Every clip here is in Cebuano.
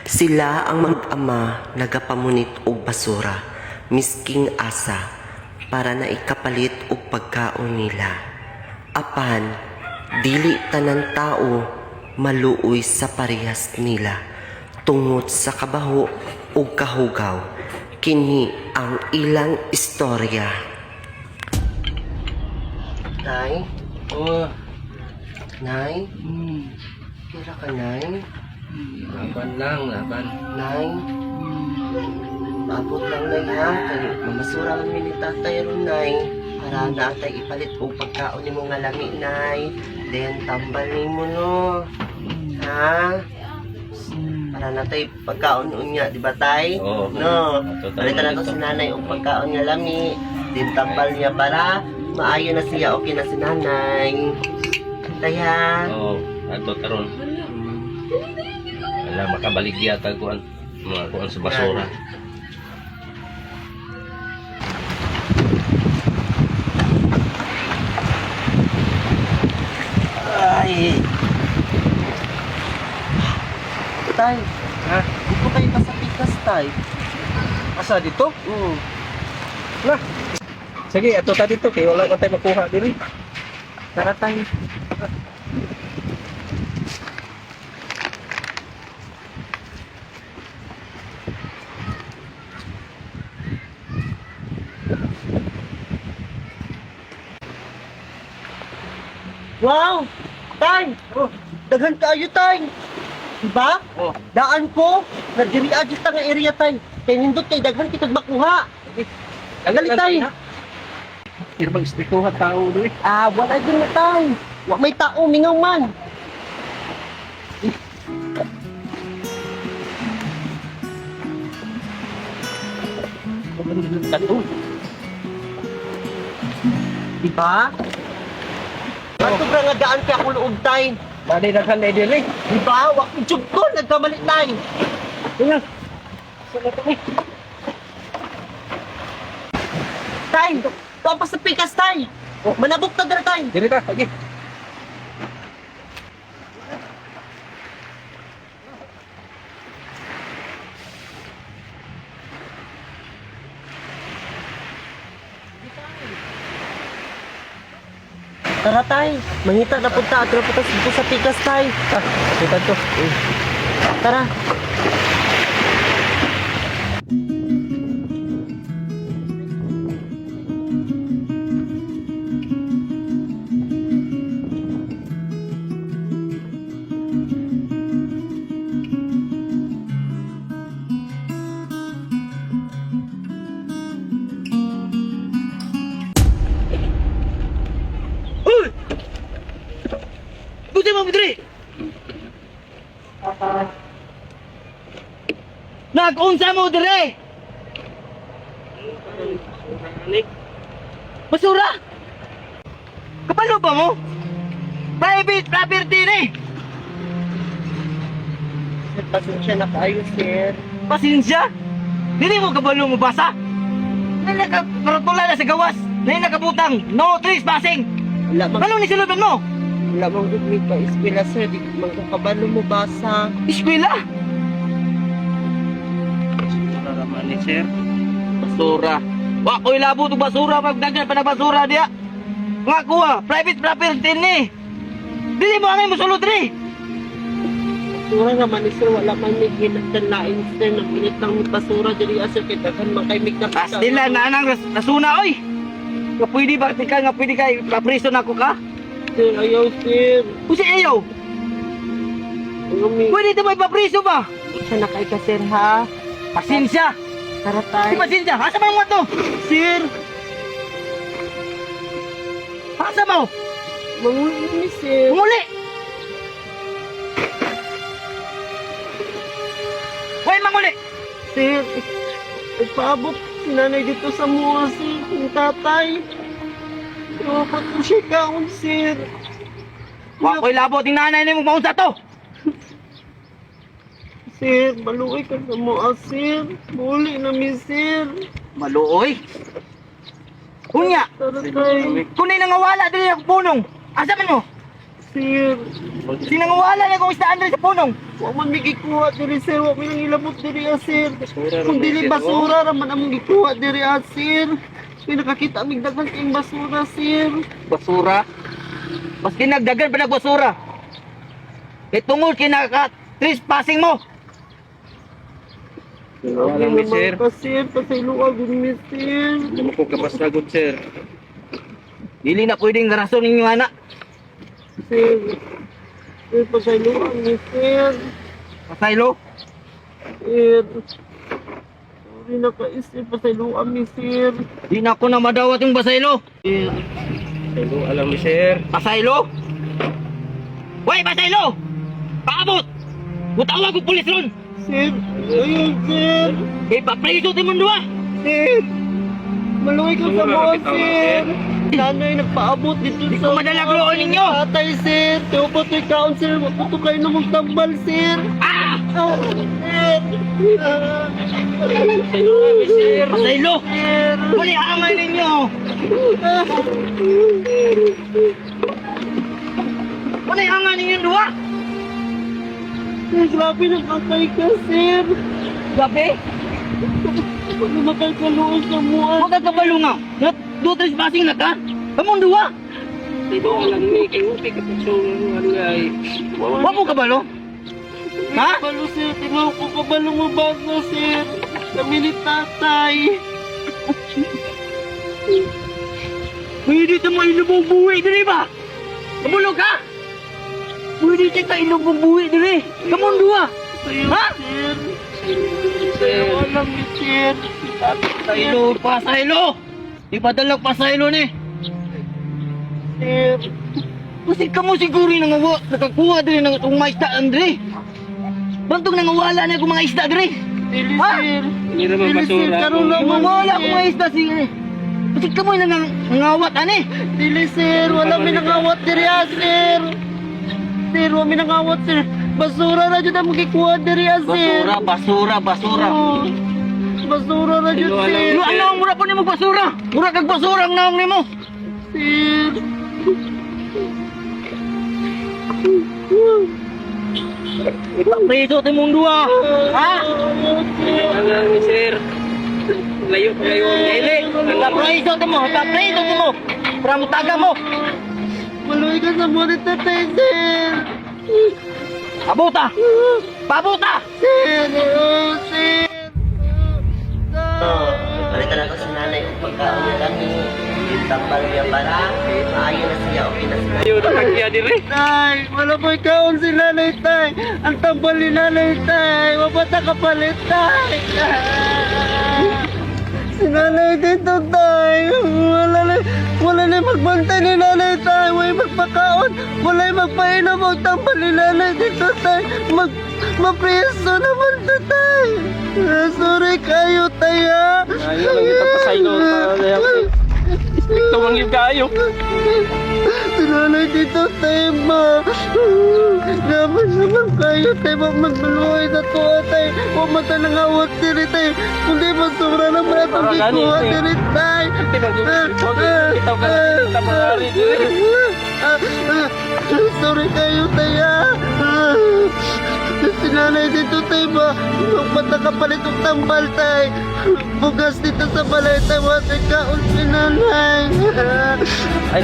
Sila ang mag-ama nagapamunit og basura, misking asa, para na ikapalit og pagkaon nila. Apan, dili tanan tao maluoy sa parehas nila tungod sa kabaho ug kahugaw. Kini ang ilang istorya. Nay, Oh, Nay, kira ka, Nay? Laban lang, laban. Nay, maabot lang, Nay, ha? Kay mamasura man mi ni tatay ron, Nay. Para natay ipalit og pagkaon nimo nga lami, Nay. Then, tambal nimo, no? Ha? Para natay pagkaon unya, di ba, Tay? Oo. No. Total Palitan nato dito. si nanay og pagkaon nga lami. Then, tambal niya para maayo na siya, okay na si nanay. Kaya, Oo, ato taron. Wala makabaligya tag kuan mga kuan sa basura. Ay. Tay, Ha? dito kayo pa sa pikas, Tay. Asa dito? Mm. Na. Sige, ato ta dito kay wala man tayo makuha diri. Tara, Tay. Wow! Tay! Oh. Daghan kaayo, Tay! Diba? Oh. Daan ko, nagdiri adyo ta nga area, Tay. Kay nindot kay daghan kitag makuha. Dali, Tay. Pero bang istrikuha tao diri. Ah, wala din na, Tay. Wa may tao, mingaw man. Tato. Diba? Ato bra nga daan kay ako loob, Tay. Bali daghan na diri. Diba? Wa jud ko nagkamali, Tay. Tingnan. Sa na to eh. Tay, tapos sa pikas, Tay. Oh. Manabok ta dira, Tay. Diri ta, sige. Tara, Tay. Mangita na punta ato na punta dito sa pikas, Tay. Ah, kita to. Tara. Uy! Buti mo, Budri! Nag-unsa mo, dire! Basura! Kapalo ba mo? Private property ni! Sir, pasensya na kayo, sir. Pasensya! Dili mo kabalo mo basa! Nila ka paratula na sa gawas! Nila nakabutang! No trespassing! Wala mang Ano ni silubin mo? wala mang gud mi ka eskwela, sir. Di man ko kabalo mo basa. Eskwela! Basura raman ni sir. Basura. Wa ko'y labo tong basura magdagan pa na basura diya. Nga kuha, private property ni. Dili mo angay mosulod diri. Basura naman ni sir, wala man may ginagdalain, sir. Nagpilit lang mi basura diri, ah, sir. Kay daghan man kay mig nakita. Pastila na anang nasuna oy. Nga pwede ba tika nga pwede kay papriso nako ka? Sir, ayaw, sir. Usi ayaw. Ano mi? Pwede ta may papriso ba? Siya na kay ka, sir, ha? Pasensya. Tara, Tay. Di pasensya. Asa man mo to? Sir, Asa mo? manguli ni sir. Muli. Hoy manguli. Sir, nagpaabot si nanay dito sa mua, sir. Yung tatay. Dapat ko siya kaon, sir. Wa ko'y labo ting nanay nimo maunsa to. Sir, maluoy ka sa mua, sir. Muli na mi, sir. Maluoy. Unya, Tara, Tay. Kunay nangawala dili ako punong. Asa man mo? Sir, Sinangwala na kong isdaan diri sa punong. wa man mi gikuha diri, sir. Wa mi nang ilabot diri, ah, sir. Basura Kung raman, dili sir, oh. basura raman among gikuha diri, ah, sir. May nakakita mig daghan kayong basura, sir. Basura. Maski nagdagan pa nagbasura. Kay tungod kay naka trespassing mo. Wala lang, mi, sir. Ka, sir, pasayloa gud mi, sir. Hindi mo ko kapasagod, sir. Dili na pwedeng rason ninyo anak. Sir. Sir, pasayloa mi, sir. Pasaylo. Sir. Sorry na ka, sir. Pasayloa mi, sir. Di na ako na madawat yung pasaylo. Sir. Hello, alam mi, sir. Pasaylo. Wey, pasaylo! Paabot! Mutawag ko pulis ron! Sir. Ayun, sir. Kay papreso ti mundo ah! Sir. Maluwi ko sa Basura, mga, bitaw na, sir. Nanay, nagpaabot dito Di sa ko madala gluon ninyo. Tatay, sir. Tiyo po to'y kaon, sir. Huwag po kayo namang tambal, sir. Ah! Ah, sir. Ah, Sir! Pasaylo! sir. Wala angay ninyo! Ah. Wala angay ninyo duwa! Sir, grabe nakakay ka, sir. Gabi! Huwag na makakaluan sa mua. Huwag ka kabalo nga! Do trespassing na ka! Kamong duwa! Dito lang mi kay upi ka basura ay. Huwag mo kabalo! Ha? Kabalo, sir. Tingnan ko kabalo mo bago, sir. Kami ni tatay. Pwede ta mo ilubong buwi diri ba? Kamulo ka? Pwede ta ilubong buwi diri. Kamong duwa. Sa'yo, Ha? sir. Sa'yo, alam ni sir. Si tatay, Pasaylo, pasaylo. Di pa dalag pasaylo ni. sir. Kasi kamo siguro yung nangawa, nakakuha diri ng itong mga isda diri. Bantog nangawala na akong mga isda diri. Dili, Ha? sir. Hindi naman Dili, sir. basura. Karoon naman, Nangawala sir. akong mga isda sige. Kasi kamo yung nangawat ani. Dili, sir. Wala may nangawat diri, ah, sir. Sir, wala may nangawat, sir. Basura na dyan ang magkikuha diri, ah, sir. Basura, basura, basura. Oo. Basura na dyan, Hello, alam sir. Ano ano ang mura po nimo basura? Mura kag basura ang naong nimo. Sir. Ipapreso ti mong duha. Ha? Alam mi, sir. Layo layo. Dili, ipapreso ti mo, ipapreso ti mo. Para mutaga mo. Maluwi ka sa mga ni tatay, sir. Abuta. Pabuta. Sir, oh, sir. Palitan ako sa nanay og pagkaon niya kami. Yung tambal niya para maayo na siya, okay na siya. Layo na kagya diri. Tay, wala po ikaon si nanay, tay. Ang tambal ni nanay, tay. Mabata ka palit, tay. Si nanay dito, tay. Wala na magbantay ni nanay, tay. Wala magpakaon. Wala magpainom ang tambal ni nanay dito, tay. Mapreso naman to, tay. Sorry kayo, tay, ha. Ayaw lang kita pasaylo. Stricto man gyud kayo. Sinanay dito, tayo, ma. Naman naman kayo, tayo, ma. Magbaluhay na to, ah, tayo. Huwag mata nang awat diri, tayo. Kundi masura naman atong Para gani, gikuha eh. diri, tayo. Bitaw ka kita mga ari diri. Sorry kayo, tayo, ah. Sinanay dito, tayo, ma. Magmata ka palit og tambal, tay. Bugas dito sa balay, tay. Wala kaon si nanay. Ay,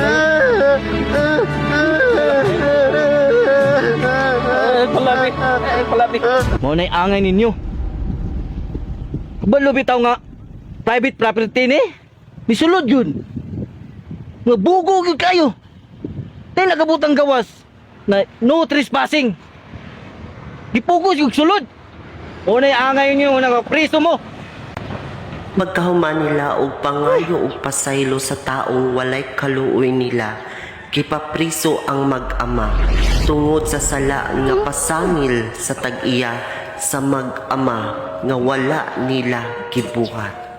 Ay, palabi. Ay, palabi. Mao nay angay ninyo. Kabalo bitaw nga private property ni. Misulod yun. Nga bugo gyud kayo. Tay nagabutang gawas na no trespassing. Gipugos yung sulod. Mao nay angay ninyo nga preso mo. Pagkahuman nila og pangayo og pasaylo sa taong walay kaluoy nila, gipapriso ang mag-ama tungod sa sala nga pasangil sa tag-iya sa mag-ama nga wala nila gibuhat.